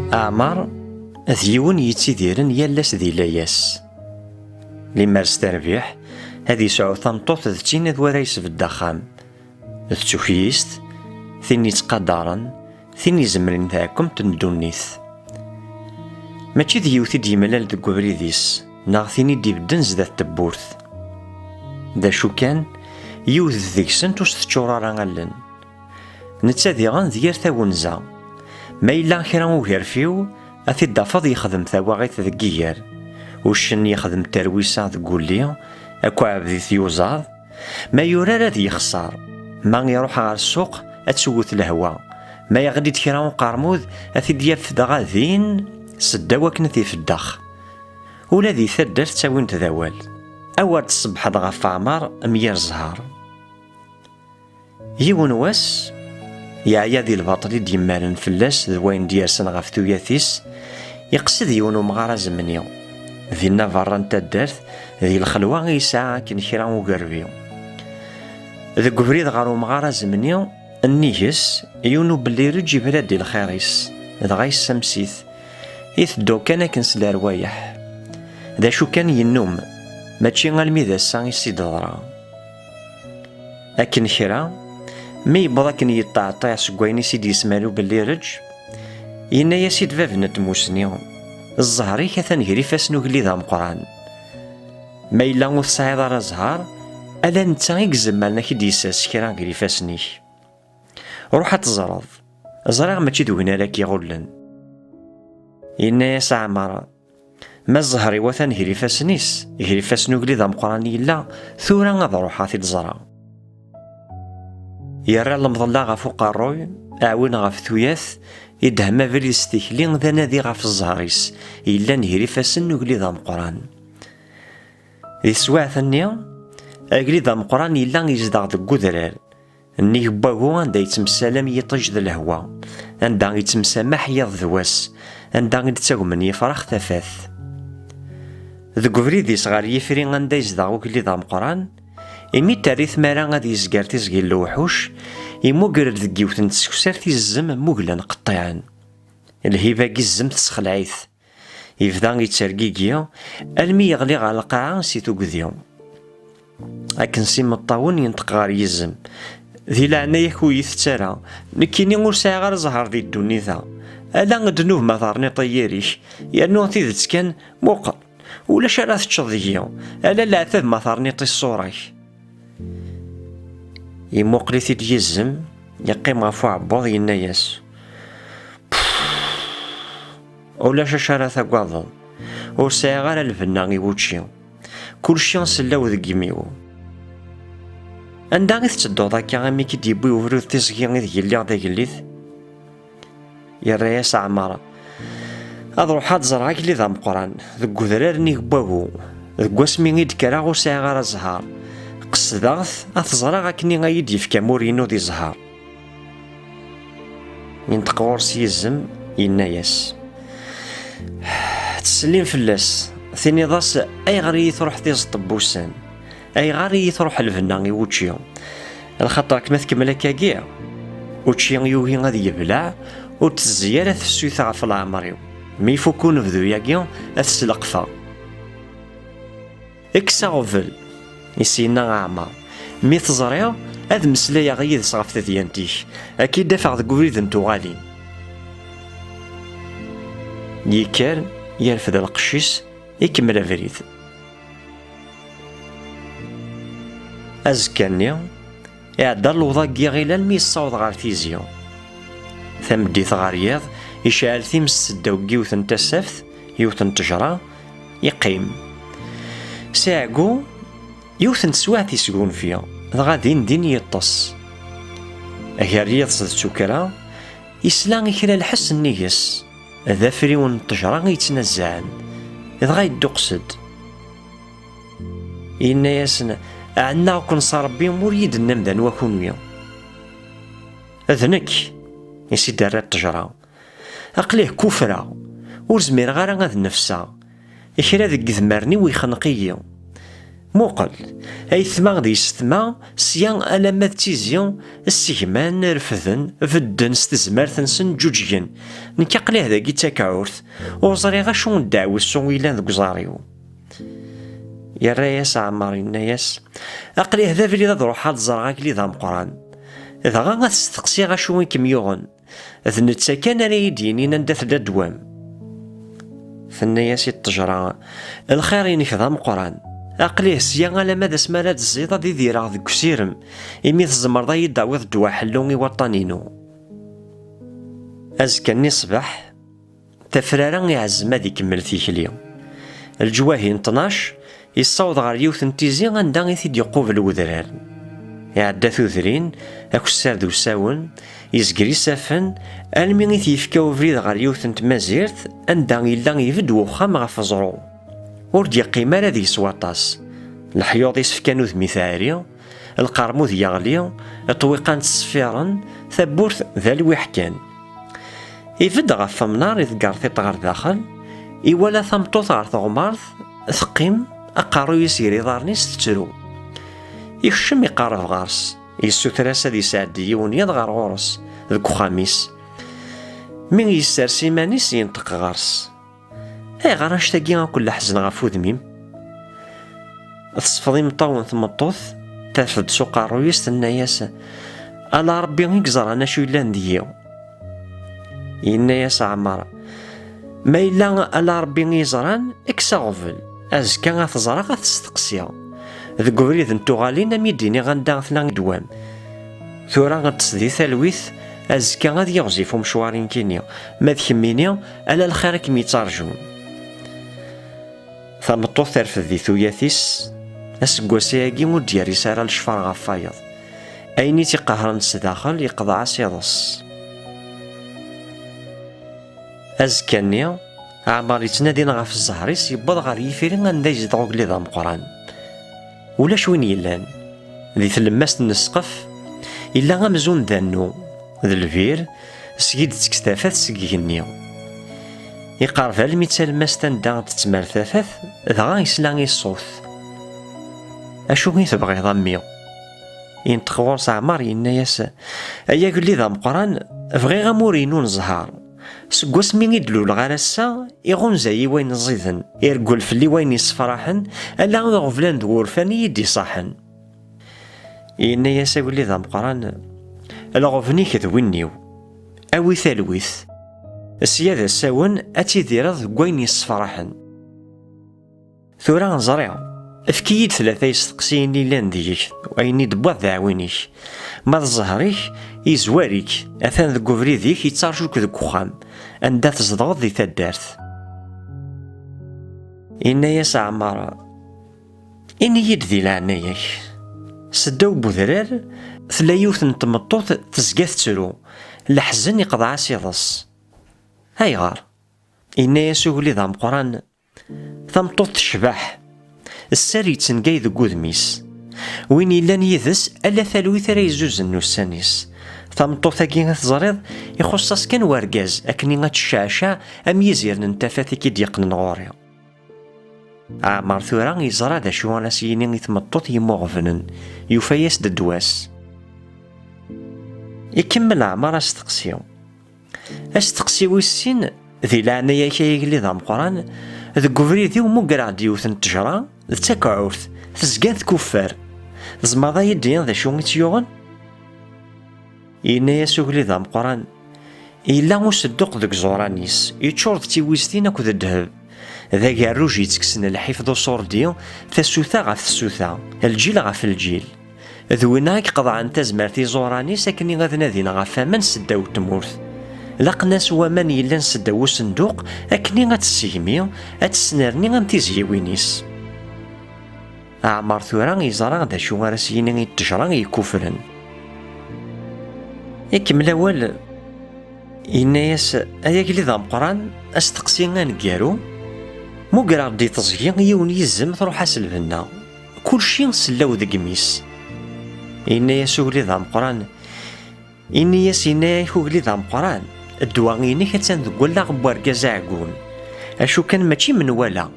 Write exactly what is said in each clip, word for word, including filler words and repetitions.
Ɛmer d yiwen yettidiren yal ass di layas. Limer s terbiḥ, ad yesɛu tameṭṭut d tin d wara yesbedd axxam. D tukyist, tin yettqadaren, tin izemren tɛekkemt n ddunit. Mačči d yiwet i d-yemlal deg ubrid-is, neɣ tin i d-ibedden zdat tewwurt. D acu kan, yiwet deg-sent ur s-teččur ara allen. Netta diɣen d yir tawenza. Ma yella kra ugerfiw, ad t-id-tafeḍ yexdem tawaɣit deg yiger. Uccen yexdem tarwisa deg ulli, akk aɛebd i t-yuẓaḍ. Ma yurar ad yexṣer. Ma iruḥ ɣer ssuq, ad tewwet lehwa. Ma yeɣli-d kra uqermud, ad t-id-yaf dɣa din, seddaw akken ad t-ifeddex. Ula di taddart ttawin-t d awal. Awer tṣebbḥeḍ ɣef Ɛmer, m yir zzher. Yiwen wass, yeɛya di lbaṭel i d-yemmaren fell-as d wayen d-yersen ɣef tuyat-is, iqsed yiwen umɣar azemni. Dinna berra n taddart, di lxelwa i yesɛa akken kra ugerbi. Deg ubrid ɣer umɣar azemni, nnig-s, yiwen ubellireǧ ibra-d i lxir-is, dɣa yessams-it. Iteddu kan akken s lerwayeḥ. D acu kan yennum, mačči almi d ass-a i s-id-teḍra. Akken kra, mi yewweḍ akken yeṭṭeɛṭiɛ seg wayen i s-id-yesmar ubellireǧ, yenna-yas-id bab n tmusni: "Zzher-ik atan gar ifassen ugellid ameqqran. Ma yella ur tesɛiḍ ara zzher, ala netta i izemren ad k-id-yessers kra gar ifassen-ik. Ruḥ ad teẓreḍ. Ẓriɣ mačči d win ara k-iɣullen." Yenna-yas Ɛmer: "Ma zzher-iw atan gar ifassen-is, gar ifassen ugellid ameqqran yella, tura ad ruḥeɣ ad t-id-ẓreɣ." Yerra lemḍella ɣef uqerruy, aɛwin ɣef tuyat, idhem abrid s tikli d anadi ɣef zzher-is yellan gar ifassen n ugellid ameqqran. Di teswiɛt-nni, agellid ameqqran yella yezdeɣ deg udrar, nnig n wagu anda yettemsalam yiṭij d lehwa, anda yettemsamaḥ yiḍ d wass, anda i d-ttagmen yefrax tafat. Deg ubrid-is ɣer yifri anda yezdeɣ ugellid ameqqran, imi terri tmara ad yezger tiẓgi n lewḥuc, imuger-d deg yiwet n tseksart izem mmuglen qeṭṭiɛen. Lhiba n yizem tessexleɛ-it. Yebda yettergigi almi yeɣli ɣer lqaɛa si tugdi. Akken s imeṭṭawen yenṭeq ɣer yizem: "Di leɛnaya-k ur iyi-tett ara, nekkini ur sɛiɣ ara zzher di ddunit-a. Ala ddnub ma terniḍ i yiri-k, yernu tidet kan, muqel, ulac ara teččeḍ deg-i, ala leɛtab ma terniḍ i ṣṣura-k." Imuqel-it-id yizem, yeqqim ɣef uɛebbuḍ, yenna-yas: "Ulac acu ara tagadeḍ, ur sɛiɣ ara lbenna i wučči. Kulci sellaw deg yimi-w. Anda i tettedduḍ akka imi k-id-yewwi ubrid tiẓgi ideg lliɣ d agellid?" Yerra-yas Ɛmer: "Ad ruḥeɣ ad ẓreɣ agellid ameqqran deg udrar nnig n wagu. Deg wasmi i d-kkreɣ ur sɛiɣ ara zzher. Qesdeɣ-t ad t-ẓreɣ akken ay iyi-d-yefk amur-inu di zzher." Yenṭeq ɣur-s yizem, yenna-yas: "Ttsellim fell-as, tiniḍ-as: 'Ayɣer i yi-truḥ tiẓeṭ n wussan? Ayɣer i yi-truḥ lbenna i wučči? Lxaṭer ma tkemmel akkagi, učči yugi ad yebleɛ, ur tezzi ara tefsut ɣef leɛmer-iw. Mi ifuk unebdu-yagi, ad t-sleqfeɣ.'" "Kkes aɣbel," i s-yenna Ɛmer. "Mi t-ẓriɣ, ad meslayeɣ yid-s ɣef tedyant-ik, ad k-id-afeɣ deg ubrid n tuɣalin." Yekker, yerfed lqecc-is, ikemmel abrid. Azekka-nni, iɛedda luḍa n yiɣil almi yessaweḍ ɣer Tizi. Tameddit ɣer yiḍ, icɛel times seddaw n yiwet n tasaft, yiwet n ttejra, yeqqim. S aɛeggu, yiwet n teswiɛt yesgunfi, dɣa din din yeṭṭes. Gar yiḍes d tukkra, yesla i kra lḥess nnig-s, d afriwen n ttejra i yettnazaɛen, dɣa yedduqes-d. Yenna-yasen: "Ɛennaɣ-ken s Ṛebbi, ur yi-d-tennam d anwa kunwi." "D nekk," i s-id-terra ttejra. "Aql-i kufreɣ, ur zmireɣ ara ad nefseɣ. Kra deg idmaren-iw ixneq-iyi. Muqel, aytma d yessetma, sya alamma d tizi, ssegman, refden, bedden s tezmert-nsen, ǧǧuǧgen. Nekk aql-i dagi d takɛurt, ur ẓriɣ acu n ddeɛwessu yellan deg uẓar-iw. Yerra-yas Ɛmer, yenna-yas: "Aql-i d abrid ad ruḥeɣ ad ẓreɣ agellid ameqqran. Dɣa ad t-steqsiɣ acu i kem-yuɣen. D netta kan ara yi-d-yinin anda tella ddwa-m." Tenna-yas i ṭṭejra: "Lxir-inek d ameqqran. Aql-i sya alamma d asmi ara d-tezziḍ ad idireɣ deg usirem, imi tzemreḍ ad yi-d-tawiḍ ddwa ḥellu i waṭṭan-inu." Azekka-nni ṣṣbeḥ, tafrara iɛezzem ad ikemmel tikli. Leǧwahi n tnac, yessaweḍ ɣer yiwet n tizi anda i t-id-iqubel wedrar. Iɛedda tudrin, akessar d usawen, yezger isaffen, almi i t-yefka ubrid ɣer yiwet n tmazirt anda yella ibedd wexxam ɣef uẓru. Ur d-yeqqim ara deg-s waṭas. Leḥyuḍ-is fkan udem i teɛri, lqermud yeɣli, ṭṭwiqan ttṣeffiren, tawwurt d alwiḥ kan. Ibedd ɣef umnar, iḍegger tiṭ ɣer daxel, iwala tameṭṭut ɣer teɣmert, teqqim, aqerruy-is gar iḍarren-is tettru. Ikcem iqerreb ɣer-s, yessuter-as ad yesɛeddi yiwen yiḍ ɣer ɣur-s, deg uxxam-is. Mi yessers iman-is, yenṭeq ɣer-s: "Ayɣer annect-agi akk n leḥzen ɣef wudem-im?" Tesfeḍ imeṭṭawen tmeṭṭut, terfed s uqerruy-is, tenna-yas: "Ala Ṛebbi i yeẓran acu yellan deg-i." Yenna-yas Ɛmer: "Ma yella ala Ṛebbi i yeẓran, kkes aɣbel. Azekka ad t-ẓreɣ, ad t-steqsiɣ. Deg ubrid n tuɣalin, ad m-id-iniɣ anda tella ddwa-m. Tura ṭṭes di talwit, azekka ad yiɣzif umecwar-inek-ini. Ma d kemmini, ala lxir i kem-yettarjun." Tameṭṭut terfed di tuyat-is. Aseggas-agi ur d-yerris ara lecfar ɣef wayeḍ. Ayen i tt-iqehren sdaxel yeqḍeɛ-as iḍes. Azekka-nni, Ɛmer yettnadin ɣef zzher-is, yewweḍ ɣer yifri anda yezdeɣ ugellid ameqqran. Ulac win yellan. Di tlemmast n ssqef, yella amzun d annu, d lbir, seg i d-tetteg tafat seg igenni. Iqerreb almi d talemmast anda d-tettmer tafat, dɣa yesla i ṣṣut. "Acu i tebɣiḍ a mmi?" Yenṭeq ɣur-s Ɛmer, yenna-yas: "Ay agellid ameqqran, bɣiɣ amur-inu n zzher. Seg wasmi i d-luleɣ ar ass-a, iɣunza-yi wayen ẓiden, ireggel fell-i wayen yessefraḥen, ala iɣeblan d wurfan i yi-d-iṣaḥen." Yenna-yas agellid ameqqran: "Lɣebn-ik d win-iw. Awi talwit. Sya d asawen ad tidireḍ deg wayen yessefraḥen. Tura ẓriɣ. Efk-iyi-d tlata yesteqsiyen yellan deg-k, ayen i d-wwiɣ d aɛwin-ik. Ma d zzher-ik, yezwar-ik, atan deg ubrid-ik, yettarju-k deg uxxam, anda tzedɣeḍ di taddart." Yenna-yas Ɛmer: "Ini-yi-d di leɛnaya-k. Seddaw n udrar, tella yiwet n tmeṭṭut tezga tettru, leḥzen iqḍeɛ-as iḍes. Ayɣer?" Yenna-yas ugellid ameqqran: "Tameṭṭut tecbeḥ, sser yettengay deg wudem-is. Win yellan yid-s, ala talwit ara yezzuzen ussan-is. Tameṭṭut-agi i teẓriḍ, ixuṣṣ-as kan wergaz, akken ad tecceɛceɛ am yiziren n tafat i k-id-yeqqnen ɣur-i." Ɛmer tura yeẓra d acu ara s-yini i tmeṭṭut yemmuɣebnen, yufa-yas-d ddwa-s. Ikemmel Ɛmer asteqsi. Asteqsi wis sin: "Di leɛnaya-k ay agellid ameqqran, deg ubrid-iw mugreɣ-d yiwet n ttejra d takɛurt, tezga tkuffar. Tzemreḍ ad yi-d-tiniḍ d acu i tt-yuɣen?" Yenna-yas ugellid ameqqran: "Yella usedduq deg iẓuran-is, yeččur d tiwiztin akked ddheb. D agerruj yettekksen lḥif d uṣurdi, tasuta ɣef tsuta, lǧil ɣef lǧil. D winna i iqeḍɛen tazmert iẓuran-is akken ad nadin ɣef waman seddaw n tmurt. Laqen-as waman yellan seddaw usenduq akken ad tessegmi, ad tesnerni am tizyiwin-is." Ɛmer tura yeẓra d acu ara s-yini i ttejra yekufren. Ikemmel awal, yenna-yas: "Ay agellid ameqqran, asteqsi aneggaru, mugreɣ-d di teẓgi yiwen yizem truḥ-as lbenna, kulci sellaw deg imi-s." Yenna-yas ugellid ameqqran, ini-yas, yenna-yak ugellid ameqqran, ddwa-inek attan deg wallaɣ n wergaz aɛeggun. Acu kan mačči menwala,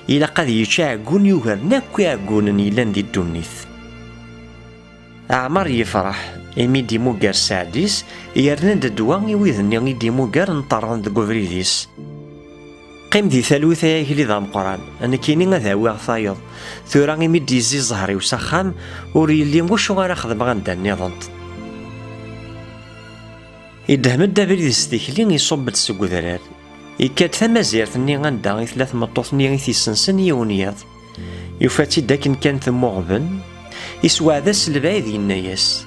Ilaq ad yečč aɛeggun yugaren akk iɛeggunen yellan di ddunit. Ɛmer yefreḥ imi d-imuger sseɛd-is, yerna-d ddwa i wid-nni i d-imuger nṭerren deg ubrid-is. Qqim di talwit ay agellid ameqqran, nekkini ad awiɣ tayeḍ. Tura imi d-yezzi zzher-iw s axxam, ur yelli wacu ara xedmeɣ anda nniḍen. Idhem-d abrid s tikli, iṣubb-d seg udrar. Ikka-d tamazirt-nni anda i tella tmeṭṭut-nni i t-issensen yiwen yiḍ. Yufa-tt-id akken kan temmuɣben, isweɛd-as s lebɛid, yenna-yas: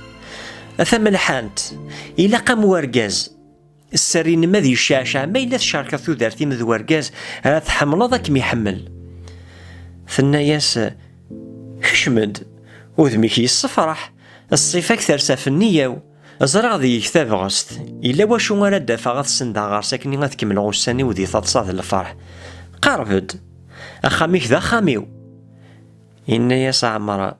"A tamelḥant, ilaq-am wergaz. Sser-inem ad yecceɛceɛ ma yella tcerkeḍ tudert-im d wergaz ara tḥemmleḍ ad kem-iḥemmel." Tenna-yas: "Kcem-d, udem-ik yessefraḥ, ṣṣifa-k tersa ɣef nneyya-w. Ẓriɣ deg-k tabɣest, yella wacu ara d-afeɣ ad senndeɣ ɣer-s akken ad kemmleɣ ussan-iw di taḍsa d lferḥ. Qerreb-d, axxam-ik d axxam-iw." Yenna-yas Ɛmer: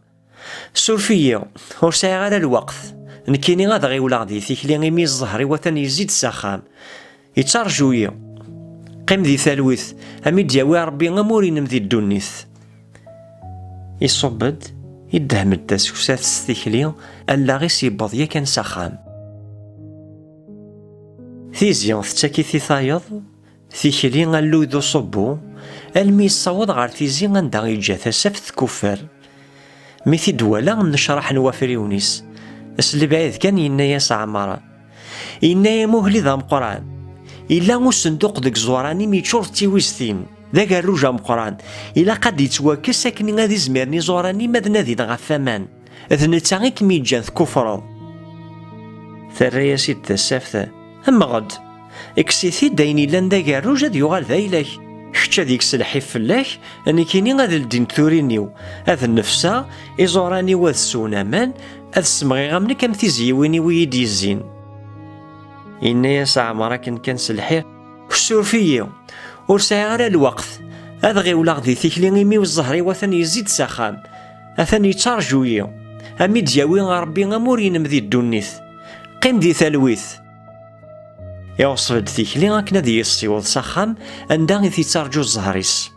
"Suref-iyi, ur sɛiɣ ara lweqt. Nekkini ad ɣiwleɣ di tikli imi zzher-iw atan yezzi-d s axxam. Yettarju-yi. Qqim di talwit, a mi d-yawi Ṛebbi amur-inem di ddunit." Iṣubb-d, iddehm-d taseksat s tikli, allaɣ-is yewweḍ yakan s axxam. Tizi tettak-it i tayeḍ, tikli alluy d uṣubbu, almi yessaweḍ ɣer tizi anda yeǧǧa tasaft tkuffer. Mi t-id-wala nnecraḥen wafriwen-is, s lebɛid kan yenna-yas Ɛmer: "Yenna-yam ugellid ameqqran, illa usenduq deg ẓuran-im yeččur d tiwiztin, d agerruj ameqqran, ilaq ad d-yettwakkes akken ad izmiren iẓuran-im ad nadin ɣef waman. D netta i kem-yeǧǧan tkufreḍ." Terra-yas-id tasaft: "Mmeɣ-d, kkes-it-id ayen yellan d agerruj ad yuɣal d ayla-k. Kečč ad ikkes lḥif fell-ak, nekkini ad ldint turin-iw, ad nnefseɣ, iẓuran-iw ad swen aman, ad semɣiɣ am nekk am tizyiwin-iw i yi-d-yezzin." Yenna-yas Ɛmer akken kan s lḥir: "Suref-iyi, ur sɛiɣ ara lweqt. Ad ɣiwleɣ di tikli imi zzher-iw atan yezzi-d s axxam. Atan yettarju-yi. A mi d-yawi Ṛebbi amur-inem di ddunit. Qqim di talwit." Iɣṣeb-d tikli akken ad yessiweḍ s axxam anda i t-yettarǧu zzher-is.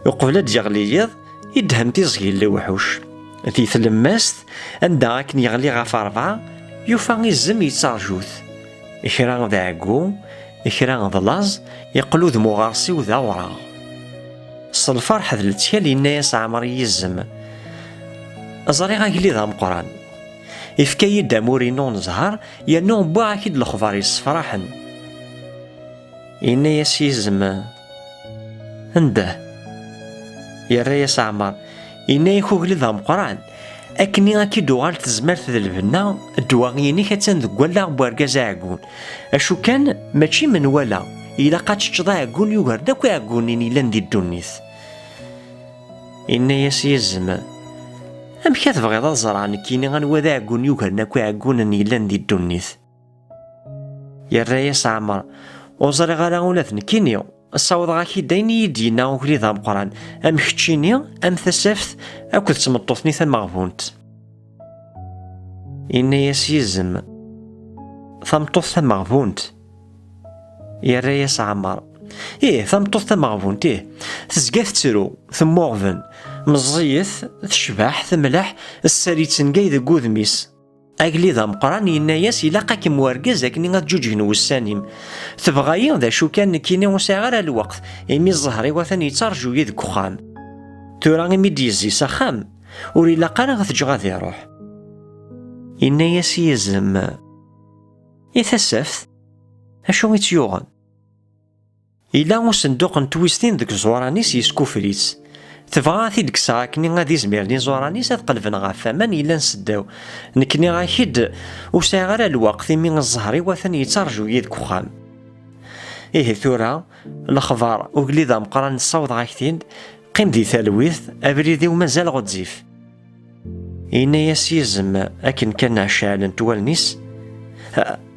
Uqbel ad d-yeɣli yiḍ, idhem tiẓgi n lewḥuc. Di tlemmast, anda akken yeɣli ɣef ṛebɛa, yufa izem yettarju-t. Kra d aɛeggu, kra d laẓ, yeqqel udem uɣersiw d awraɣ. S lferḥ d lettkal yenna-yas Ɛmer i yizem: "Ẓriɣ agellid ameqqran. Ifka-yi-d amur-inu n zzher, yernu wwiɣ-ak-id lexbar yessefraḥen." Yenna-yas yizem: "Ndeh." Yerra-yas Ɛmer: "Yenna-yak ugellid ameqqran, akkenni ad k-id-tuɣal tezmert d lbenna, ddwa-inek attan deg wallaɣ n urgaz aɛeggun. Acu kan, mačči menwala, ilaq ad teččeḍ aɛeggun yugaren akk iɛeggunen yellan di ddunit." Yenna-yas yizem: "Amek ad tebɣiḍ ad ẓreɣ nekkini anwa d aɛeggun yugaren akk iɛeggunen yellan di ddunit?" Yerra-yas Ɛmer: "Ur ẓriɣ ara ula d nekkini. Ssawḍeɣ-ak-id ayen i yi-d-yenna ugellid ameqqran, am keččini, am tasaft, akked tmeṭṭut-nni tameɣbunt." Yenna-yas yizem: "Tameṭṭut tameɣbunt?" Yerra-yas Ɛmer: "Ih, tameṭṭut tameɣbunt, ih. Tezga tettru, temmuɣben, meẓẓiyet, tecbeḥ, temleḥ, sser yettengay deg wudem-is." Agellid ameqqran yenna-yas: "Ilaq-akem wergaz akken ad ǧuǧgen wussan-im. Tebɣa-yi, d acu kan, nekkini ur sɛiɣ ara lweqt, imi zzher-iw atan yettarju-yi deg uxxam. Tura imi d-yezzi s axxam, ur ilaq ara ad t-ǧǧeɣ ad iruḥ." Yenna-yas yizem: "I tasaft, acu i tt-yuɣen?" Yella usenduq n twistin deg iẓuran-is yeskuffer-itt. Tebɣa ad t-id-kkseɣ akken ad izmiren iẓuran-is ad qelben ɣef waman yellan seddaw. Nekk nniɣ-ak-id ur sɛiɣ ara lweqt imi zzher-iw atan yettarju-yi deg uxxam. Ihi tura, lexbar ugellid ameqqran ssawḍeɣ-ak-t-id, qqim di talwit, abrid-iw mazal ɣezzif. Yenna-yas yizem akken kan ceɛlent wallen-is: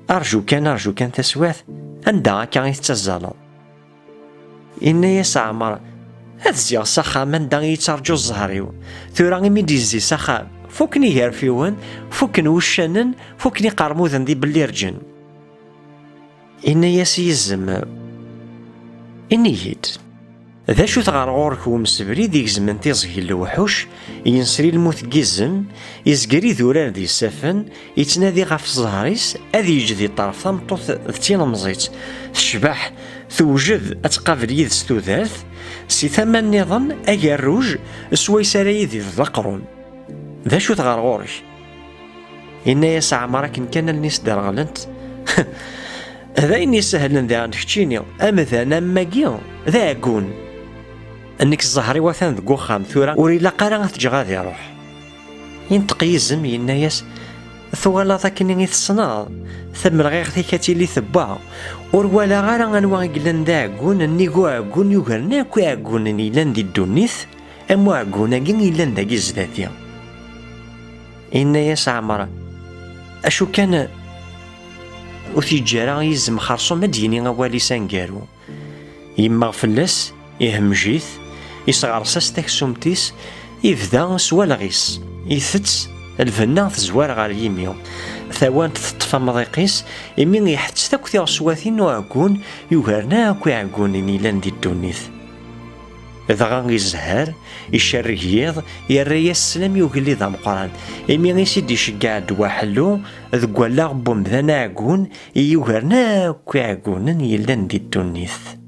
"Arju kan, arju kan taswiɛt, anda akka i tettazzaleḍ?" Yenna-yas Ɛmer: "Ad zziɣ s axxam anda i yettarǧu zzher-iw. Tura imi d-yezzi s axxam, fukken igerfiwen, fukken wuccanen, fukken iqermuden d ibellirǧen." Yenna-yas yizem: "Ini-yi-d, D acu-t ɣer ɣur-k umsebrid igezmen tiẓgi n lewḥuc, yensri lmut n yizem, izger idurar d yisaffen, yettnadi ɣef zzher-is, ad yeǧǧ di ṭṭerf tameṭṭut d tilemẓit, tecbeḥ, tewjed ad tqabel yid-s tudert, si tama nniḍen agerruj swayes ara yidir d aqrun. D acu-t ɣer ɣur-k? Yenna-yas Ɛmer akken kan allen-is derɣlent. D ayen isehlen daɣen keččini, amdan am wagi d aɛeggun. Nekk zzher-iw atan deg uxxam, tura ur ilaq ara ad t-ǧǧeɣ ad iruḥ. Inṭeq yizem, yenna-yas: Twalaḍ akken i tessneḍ, tamerɣiɣt-ik ad tili tewwa. Ur walaɣ ara anwa i yellan d aɛeggun nnig uɛeggun yugaren akk iɛeggunen yellan di ddunit, am uɛeggun-agi yellan dagi zdat-i. Yenna-yas Ɛmer: Acu kan, ur t-yeǧǧi ara yizem xerṣum ad d-yini awal-is aneggaru. Yemmeɣ fell-as, ihmej-it, isɣers-as taksumt-is, ibda s walɣ-is, itett, lbenna tezwar ɣer yimi. Tawant teṭṭef amḍiq-is, imi iḥettet akk tiɣeswatin n uɛeggun yugaren akk iɛeggunen yellan di ddunit. Dɣa izehher, icerreg yiḍ, yerra-yas sslam i ugellid ameqqran, imi i s-id-iceggeɛ ddwa ḥellu deg wallaɣ n wemdan aɛeggun i yugaren akk iɛeggunen yellan di ddunit.